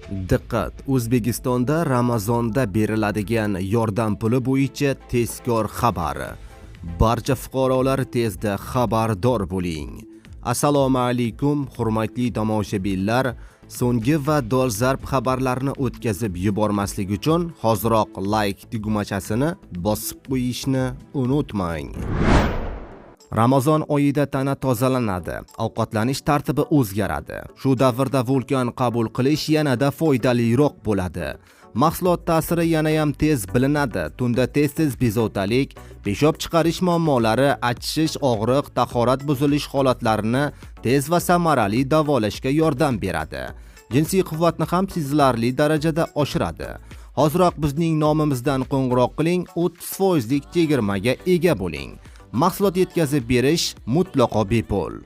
Diqqat! O'zbekistonda Ramazonda beriladigan yordam puli bo'yicha tezkor xabar. Barcha fuqarolar, tezda xabardor bo'ling. Assalomu alaykum, hurmatli tomoshabinlar. So'nggi va dolzarb xabarlarni o'tkazib yubormaslik uchun hoziroq like tugmachasini bosib qo'yishni unutmang. Ramazon oyida tana tozalanadi, ovqatlanish tartibi o'zgaradi. Shu davrda Vulkan qabul qilish yanada foydaliroq bo'ladi. Mahsulot ta'siri yanayam tez bilinadi. Tunda tez-tez bezovtalik, peshob chiqarish muammolari, achishish, og'riq, tahorat buzilish holatlarini tez va samarali davolashga yordam beradi. Jinsiy quvvatni ham sezilarli darajada oshiradi. Hoziroq bizning nomimizdan qo'ng'iroq qiling, 30 lik chegirmaga ega bo'ling. Mahsulot yetkazib berish mutlaqo bepul.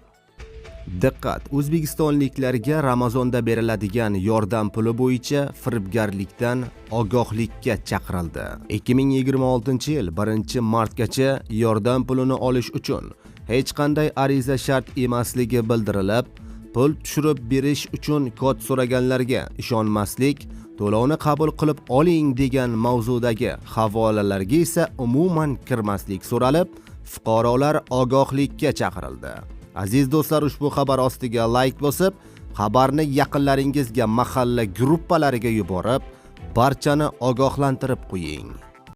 Diqqat! O'zbekistonliklarga Ramazonda beriladigan yordam puli bo'yicha firibgarlikdan ogohlikka chaqirildi. 2026-yil 1-martgacha yordam pulini olish uchun hech qanday ariza shart emasligi bildirilib, pul tushirib berish uchun kod so'raganlarga ishonmaslik, to'lovni qabul qilib oling degan mavzudagi havolalarga esa umuman kirmaslik so'ralib, fuqarolar ogohlikka chaqirildi. Aziz do'stlar, ushbu xabar ostiga layk bosib, xabarni yaqinlaringizga, mahalla gruppalariga yuborib, barchani ogohlantirib qo'ying.